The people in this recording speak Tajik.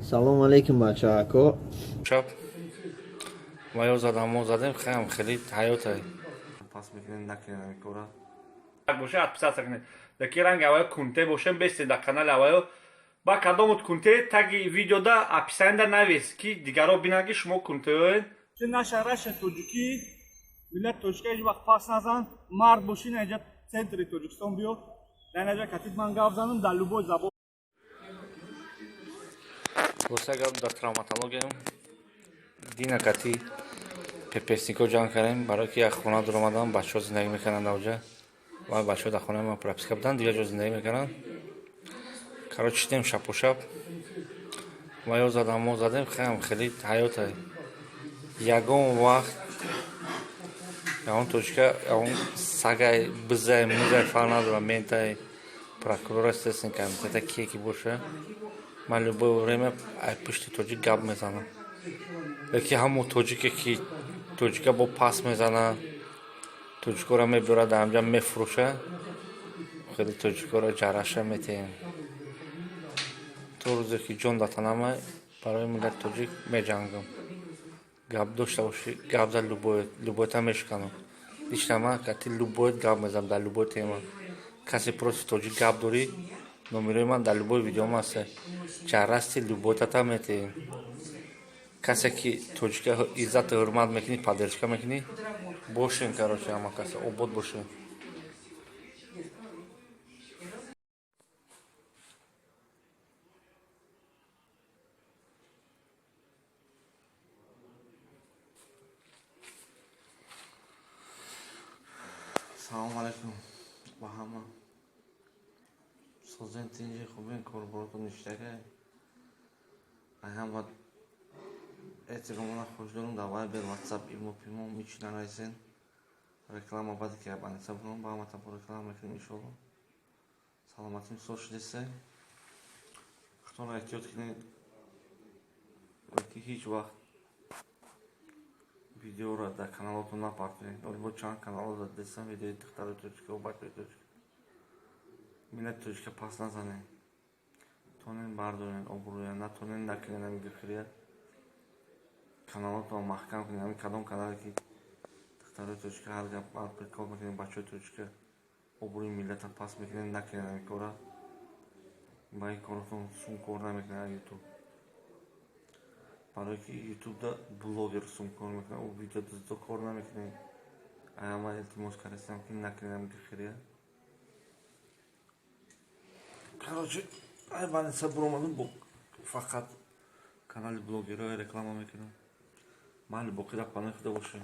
Салом алейкум, бачаако. Шаб ва ё задам, мо задем, хаям хеле ҳаётай. Пас мекунем, накунем ҳамин кора. Боша, отписаться кунед. Даки ранг аваё кунте бошем, бестед дар канали аваё. Ба кадомут кунте, таги видеода описанида навис, ки дигарро бинанд, ки шумо кунтеоед. Наша раша тоҷикӣ, миллати тоҷика ҳеҷ вақт пас назан. Мард бошӣ, наҷа центри Тоҷикистон биё, дар наҷа катид ман гап занам дар любой забон. Хулоса гап, дар травматологиям дина кати пепеснико ҷанг кардем, барое ки як хона дуромадам, бачаҳо зиндагӣ мекарданд авҷа ва бачаҳо дар хонаи ман прописка буданд, дигар ҷо зиндагӣ мекарданд. Короче, шидем шапошап ва ё задам, мо задем, хаям хеле ҳаётай. Ягон вақт ягон тоҷика, ягон сагай, бизай, музай, фарқ надорам, ментай, прокурор, естественно, комитета, кие ки боша, ман любое время ай пушти тоҷик гап мезанам. Леки ҳамо тоҷике ки тоҷика бо пас мезана, тоҷикоро мебиёрад, дар ҳамҷа мефурӯша, хеле тоҷикоро ҷараша метиҳем. То рӯзе ки ҷон дар танамай, барои миллати тоҷик меҷангам. Гап дошта бошӣ, гап за, любойта мешиканам. Лично ман кати любой гап мезанам дар любой тема. Касе против тоҷик гап дорӣ, номерои ман дар любой видеом ҳаст, ҷарасти любойтата метиҳем. Касе ки тоҷика иззату ҳурмат мекунӣ, поддержка мекунӣ, бошем. Короче, ҳама каса обод бошем. Салому алайкум ба ҳама. Созен, тинҷи, хубен, корборотон ништагай. Ай ҳама эҳтиромона хуш дорум. Дар Вайбер, Ватсап, Имо, Пимо ҳичи нарасен. Реклама баъде ки абаниса бурам, ба ҳаматон реклама мекунем, иншоалло. Саломатим, соз шудесе. Худтонро эҳтиёт кунед, ки ҳеҷ вақт видеоро дар каналотон напартоед. Бо чанд каналҳо задесам видеои духтарои тоҷика ва бачаҳои тоҷика. Миллати тоҷика пас назанед. Тонен бардорен обрӯя, натонен накунед ҳамин гирхирия. Каналотон маҳкам кунед. Ҳамин кадом канале ки духтарои тоҷика ҳар гап, ҳар прикол мекунед, бачаҳои тоҷика обрӯи миллата пас мекунед, накунед ҳамин кора. Ба ин коротон сум кор намекунад Ютуб. Барое ки Ютубда блогер сум кор мекунад, ӯ видеодуздо кор намекунед. Ай ҳама илтимос кардастам, ки накунед ҳамин гирхирия. Короче, ай больница буромадам, бо фақат канали блогерҳо реклама мекунам. Майли, боқӣ дар паноҳи худо бошед.